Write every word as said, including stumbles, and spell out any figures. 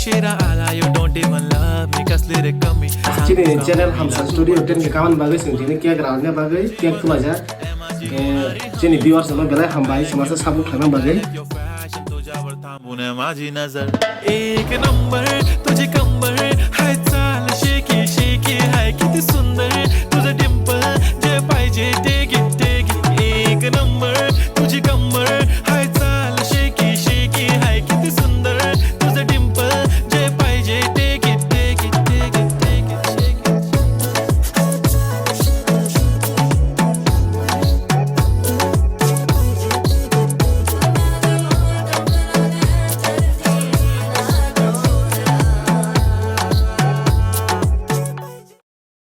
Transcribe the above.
Kira ala, you don't even love me, kasli re kami. Chini channel Hamsa Studio ten ke kaman bagwi sing chini cake ralne bagwi cake tulaja. Eh, chini viewers no belai hambai, semasa sabuk khlaina bagwi. Ek number, tujhe kambar hai.